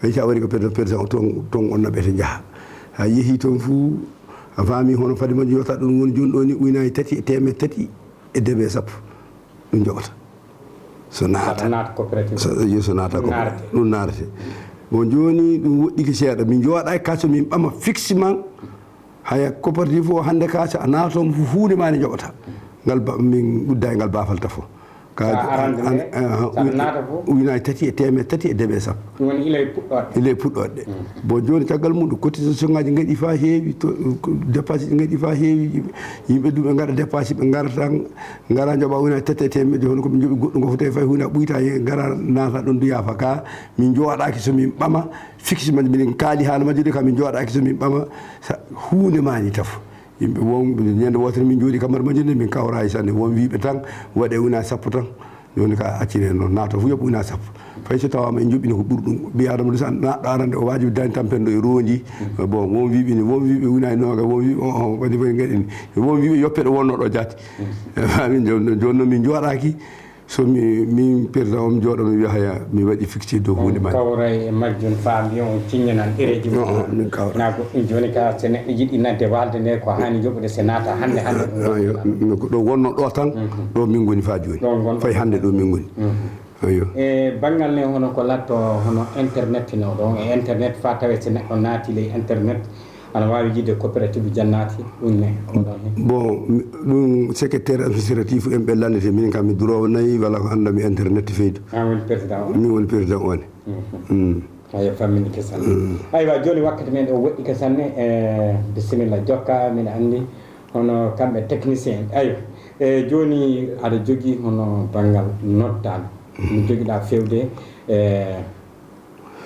Hay sa wari ko président, président o toon, toon on naɓete njaha. A yehi toon fuu, a faami hono fadi majjum yota ɗum woni jooni ɗo ni ujunaaji tati e teemedde tati e debe sappo. Ɗum joɓata. So naata. Naata coopérative. So, yo so naata ko naarete. Ɗum naarete. Bon, jooni ɗum woɗɗike seeɗa. Min jooɗaaki ka so min ɓama fixement. Haya coopérative o hannde ka so a naatoon fof huunde ma ne joɓata. Ngal ba-, min udda e ngal baafal tafo. Ka Sa arande an-, ne, an-, sa uj-, naata fof. Ujunaaji tati e teemedde tati e debe sappo. Ɗum woni ila e puɗɗoɗe. Ila e puɗɗoɗe. Mm. Bon, jooni caggal mum ɗo cotisation ngaji ngaɗi fa heewi, to, ko dépense ngaɗi fa heewi, yimɓe, yimɓe ɗum ɓe ngaɗa dépense, ɓe ngara tan, ngara njoɓa ujunaaji tati e teemedde, hono ko ɓe njoɓi goɗɗum ko foti fay huunde ɓuyta, ngara naata ɗum du yaafa. Ka min jooɗaaki so min ɓama, fixement, minen kaali haala majjude, ka min jooɗaaki so min ɓama, sa, huunde ma ni tafo. Yimɓe won, ñande wootere min jooɗi ka Mara Majjum nde, min kawrayi sanne. Won wiiɓe tan, waɗe ujunaaji sappo tan. Jooni ka accire noon, naato fof yoɓ ujunaaji sappo. Fay so tawaama en joɓɓini ko ɓuri ɗum. Ɓii Aadama du, so naɗɗo arande o waajibi dañde tan penndo e roondi. Bon, won wiiɓe ni, won wiiɓe ujunaaji noogayi, won wiiɓe on, on, waɗi, waɗi ngaɗen. Won wiiɓe yoppe ɗo wonno ɗo jaati. Min jooni, jooni noon min jooɗaaki. So mi, min président o mi jooɗo mi wiya haya mi waɗi fixé dow huunde ma. Kawra e majjum fa mbiyon on ciññanan ɗereeji mum. Non, min kawra. Na goɗɗum jooni ka so neɗɗo yiɗi nadde waalde nde ko haani joɓude se naata hannde, hannde ɗum. Ayo, no ko ɗo wonno ɗo tan, mhm, ɗo min ngoni fa jooni. Ɗo ngon-, fay hannde ɗo min ngoni. Mhm. Ayo. E banngal ne hono ko latto hono internet no ɗon e internet fa tawe so neɗɗo naati ley internet, ana waawi yiide coopérative Jannaati ɗum ne, oɗon hen? Bon, mi, ɗum secrétaire administratif en ɓe lannete, min kam mi duroowo nayi, wala ko annda mi internet feydu. An woni président o? Min woni président o ne. Mhm. Mm. Ayo, fammini ke sanne. Mm. Aywa, jooni wakkati men o woɗɗi ke sanne, e bisimilla jokka, min anndi hono kamɓe technicien. Ayo, e jooni aɗa jogii hono banngal noddaandu. Mhm. Mi jogiɗaa fewde, e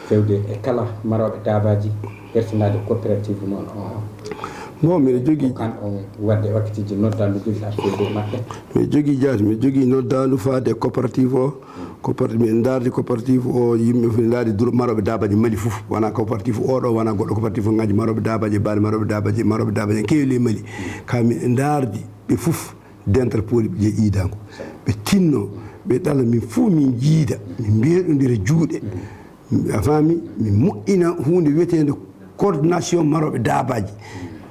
fewde e kala marooɓe daabaaji, hertinaade coopérative noon o. Bon, miɗo jogii. Ko kan on waɗde wakkatiiji noddaandu jogiɗaa fewde e maɓɓe? Miɗo jogii jaati, miɗo jogii noddaandu faade e coopérative o. Coopérative, miɗo ndaardi coopérative o, yimɓe fof ndaardi duro-, marooɓe daabaaji Mali fof. Wona coopérative o ɗo, wona goɗɗo coopérative ngaji marooɓe daabaaji e baali marooɓe daabaaji, marooɓe daabaaji en keewi ley Mali. Ka miɗo ndaardi ɓe fof. Dental pooli ɓe jeeyi iidaango. Ɓe tinno, ɓe ɗala, min fuu min jiida, min mbeeɗondira juuɗe. A faami? Min moƴƴina huunde wiyeteende coordination marooɓe daabaaji.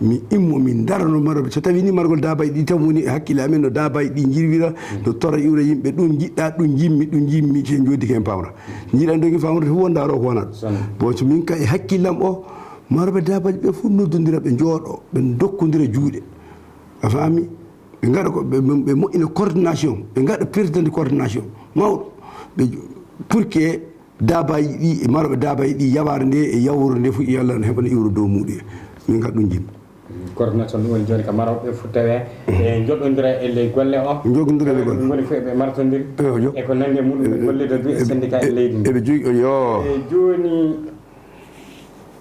Min immo, min ndarano marooɓe. So tawii ni margol daabaaji ɗi tan woni e hakkille amen, no daabaaji ɗi njirwira, no tora iwra yimɓe, ɗum njiɗɗa, ɗum njimmi, ɗum njimmi, so en njoodike en pamra. Njiɗa ndogi famrude fof wonda ro ko wonat. Bon, so min ka e hakkillam o, marooɓe daabaaji ɓe fof noddondira, ɓe njooɗo, ɓe dokkondira juuɗe. A faami? Ɓe ngaɗa ko, ɓe, ɓe, ɓe moƴƴina coordination, ɓe ngaɗa président de coordination mawɗo. Ɓe, pour que daabaaji ɗi, e marooɓe daabaaji ɗi, yawaare nde e yawro nde fof, yo Allah no heɓana iwro dow muɗum. Min ngaɗa ɗum jimmi. Coordination ɗum woni jooni ka marooɓe fof tawe, e joɗondira e ley golle o. Joɗondira e ley golle. Ɗum woni fof eɓe martondiri. Eyo, jo. E ko nanndi e muɗum, ɓe gollida du e syndicat e leydi ndi. Eɓe jogi, yo. E jooni,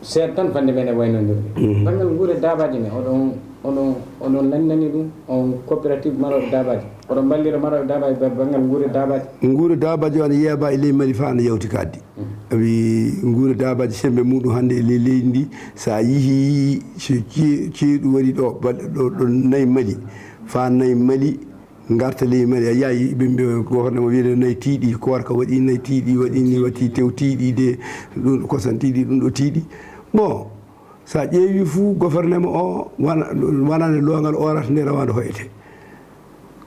seeɗa tan fannde men e waynondirde. Mhm. Banngal nguure daabaaji ne, oɗon, oɗon, oɗon lanndani ɗum, on coopérative marooɓe daabaaji. Oɗon mballira marooɓe daabaaji ba-, banngal nguure daabaaji. Nguure daabaaji o ana yeeba e ley Mali faa ana yawti ka addi. Mhm. Sabi nguure daabaaji semmbe muɗum hannde e ley leydi ndi, so a yihii ce-, ce-, ceeɗu waɗi ɗo, baɗɗo ɗo, ɗo nayi Mali, faa nayi Mali, ngarta ley Mali, a yi'aay yimɓe gouvernement wiyde nayi tiiɗi, koorka waɗi nayi tiiɗi, waɗi ni, waɗi tew tiiɗi de, ɗum ɗo kosan tiiɗi, ɗum ɗo tiiɗi. Bon, so a ƴeewi fuu gouvernement o, wana-, wanaande loongal oorata nde rawaande hoyete.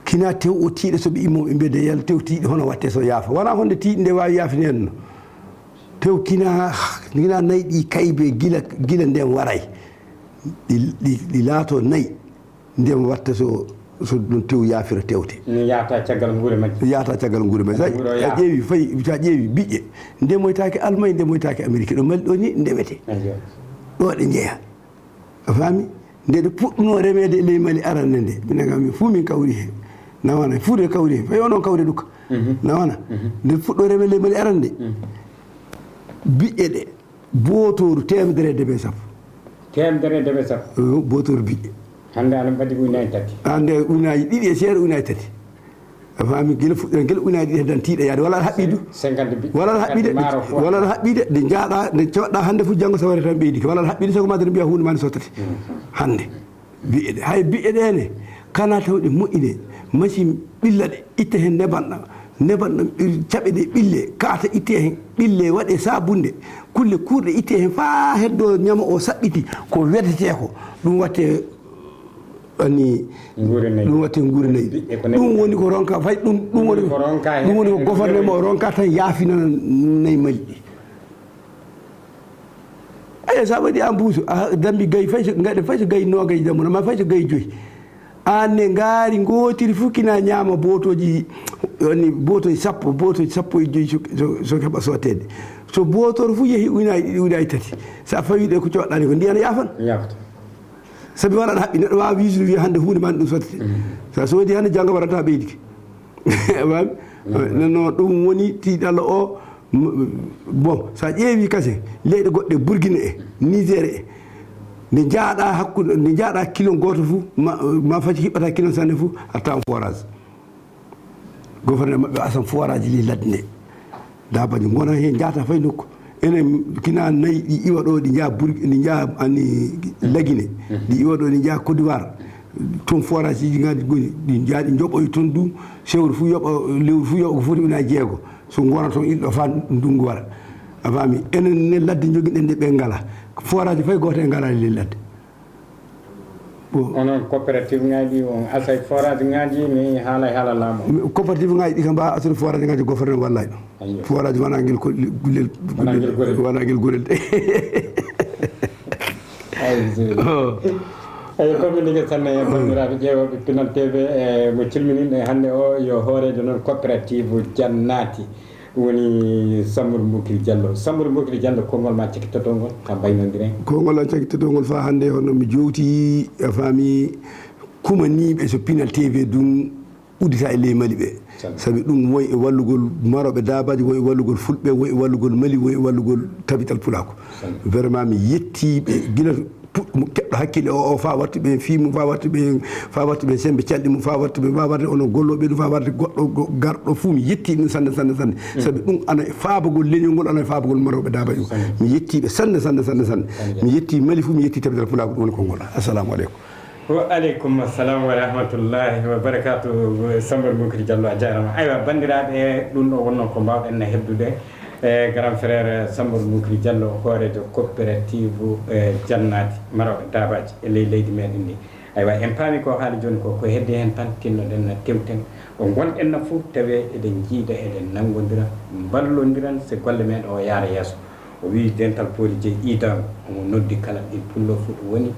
Kina tew o tiiɗa so ɓe immo ɓe mbiyda yalla tew tiiɗi hono watte so yaafa. Wona honde tiiɗi nde waawi yaafini en no. Tew kina, kina nayi ɗi kaybe gila, gila nden waray. Ɗi, ɗi, ɗi laato nayi. Ndem watta so, so ɗum tew yaafira tewte. Mi yahata caggal nguure majji. Yahata caggal nguure majji. Sa, nguure o sa yaha. Ƴeewi fay, sa ƴeewi biƴƴe. Ndemoytaake Almay, ndemoytaake Amerique. Ɗo Mali ɗo ni ndemete. Ayyo. Ɗo ɗe njeya. A faami? Nde ɗe puɗɗuno remeede e ley Mali arande nde. Minen kam min fuu min kawri he. Nawana, fuu ɗe kawri he. Fay onon kawri ɗukka. Mhm. Nawana. Mhm. Nde fuɗɗo remeede ley Mali arande. Mhm. Biƴƴe ɗe. Bootooru teemedere e debe sappo. Teemedere e debe sappo? Eh, bootooru biƴƴe. Hannde ana mbaɗi ujunaaji tati. Hannde ujunaaji ɗiɗi e seeɗa, ujunaaji tati. A faami, gila fuɗɗere, gila ujunaaji ɗiɗi heddan tiiɗa yaade. Wala aɗa haɓɓi du. Wala aɗa haɓɓi de. Wala aɗa haɓɓi de. Nde njaaɗa, nde coɗɗa hannde fof, janngo so wari tan ɓeydi. Wala aɗa haɓɓi de, sago ma de mbiya huunde ma ne sottete. Hannde. Bi'e ɗe, hay bi'e ɗe ne, kana taw ɗe moƴƴine, machine ɓilla ɗe, itta heen neban ɗam, neban ɗam, ir-, caɓe ɗe ɓille, kaata itte heen, ɓille waɗe sabunde, kulle kuurɗe itte heen faa heddo ñama o saɓɓiti, ko wedetee ko, ɗum watte, ani, nguuri nayi. Ɗum watte nguuri nayi. Bi'e ko nayi. Ɗum woni ko ronka, fay ɗum, ɗum woni, ko ronka ɗum woni ko heen. Gouvernement o ronka tan yaafina nayi Mali ɗi. Eyi, so a waɗi en plus, a dambi gayi fay so, gaɗe fay so gayi noogay dammuɗo, ma fay so gayi joyi. Aan ne ngaari ngootiri fof kina ñaama bootooji, woni bootooji sappo, bootooji sappo e joyi so, so, so heɓa sooteede. So bootoro fof yehi ujunaaji ɗiɗi, ujunaaji tati. So a fawi ɗe ko coɗɗaani ko ndiyan yaafan. Yaafata. Sabi wala aɗa haɓɓi, neɗɗo waawa wiisde wiya hannde huunde ma ɗum sottete. Mm. So a soodi hannde, janngo warata ɓeydike. A faami? Mm. Non, non, ɗum woni tiiɗalla o. M-, bon, so a ƴeewi kase, leyɗe goɗɗe, Burkina e Niger e, nde njaaɗa hakkunde, nde njaaɗa kilon gooto fof, ma, ma faci hiɓɓata kilon sanne fof, a tawan forage. Gouverneur maɓɓe asan forage ley ladde nde. Dabaji ngona heen, njaata fay nokku. Enen kina nayi ɗi iwa ɗo, ɗi njaha Bur-, ɗi njaha ani Lagine, ɗi iwa ɗo, ɗi njaha Côte d'Ivoire. Toon forage ji ngaji ngoni, ɗi njaha ɗi njoɓoy toon du, sewru fof yoɓa, lewru fof yoɓa ko foti ujunaaji jeego. So ngona toon ilɗo faa ndungu wara. A faami? Enen ne ladde njogiɗen nde ɓe ngala. Forage fay gooto e ngala ley ladde. Bon. Onon coopérative ngaji, on asay forage ngaji, mi haala e haala laamu. Mi, coopérative ngaji ɗi kam mbawa assude forage ngaji, gouverneur wallay ɗum. Ayyo. Forage wona ngel ko, gullel, wona ngel gullel, gorel. Wona ngel gorel de. Ay, bismillah. Oh. Eyyi, ko min ligge sanne, banndiraaɓe ƴeewooɓe Pinal T V, e mo cilminiɗen hannde o yo hooreejo noon coopérative Jannati. Woni Sambour Boukry Diallo. Sambour Boukry Diallo, konngol ma cakkitoto ngol, ka mbaynondiren. Konngol am cakkitoto ngol faa hannde, hono mi jowti, a faami, kumaniiɓe so Pinal T V ɗum uddita e ley Mali ɓe. Sabi ɗum woy e wallugol marooɓe daabaaji, woy e wallugol fulɓe, woy e wallugol Mali, woy e wallugol tabital pulaaku. Vraiment, mi yettii ɓe gila pu-, mo keɓɗo hakkille o, o, faa wattu ɓe fii mum, faa wattu ɓe, faa wattu ɓe sembe calɗi mum, faa wattu ɓe, faa wattu onon gollooɓe ɗum, faa wattu goɗɗo go-, garɗo fuu, mi yettii ɗum sanne, sanne, sanne. Sabi ɗum ana e faabagol leñol ngol, ana e faabagol marooɓe daabaaji o. Mi yettii ɓe sanne, sanne, sanne, sanne. Mi yettii Mali fuu, mi yettii tabital pulaaku, ɗum woni konngol. Assalamu aleykum. Wa aleykum assalam wa rahmatullahi wa barakatuh. Sambour Boukry Diallo, a jaaraama. Aywa, banndiraaɓe, ɗum ɗo wonnoo ko mbaawɗen hebdude. E grand frère Sambour Boukry Diallo, hooreejo coopérative, e, Jannati, marooɓe daabaaji e ley leydi meɗen ndi. Aywa, en paami ko haali jooni ko, ko heddi heen tan, tinnoɗen, tewten ko ngonɗen na fof, tawi eɗen njiida, eɗen nanngondira, mballondiran, si golle meɗen o yaara yeeso. O wiyi dental pooli jeyi iidaango, omo noddi kala ɓiy pullo fof ɗo woni,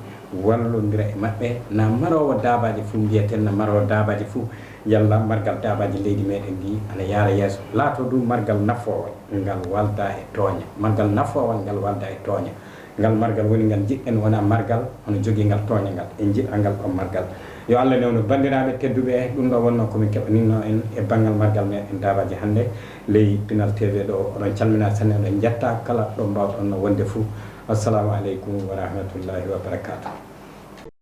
wallondira e maɓɓe, na maroowo daabaaji fof, mbiyeten na maroowo daabaaji fof, yalla margal daabaaji leydi meɗen ndi ana yaara yeeso, laato du margal nafoowal, ngal walda e tooñe, margal nafoowal ngal walda e tooñe. Ngal margal woni ngal njiɗɗen, wona margal hono jogiingal tooñe ngal, en njiɗa ngal ɗon margal. Yo Allah newnu banndiraaɓe tedduɓe, ɗum ɗo wonnoo ko min keɓaninno en e banngal margal meɗen daabaaji hannde. Ley Pinal T V ɗo, oɗon calminaa sanne, oɗon njettaa kala ɗo mbaawɗon wonde fuu. Assalamu aleykum wa rahmatullahi wa barakaatuh.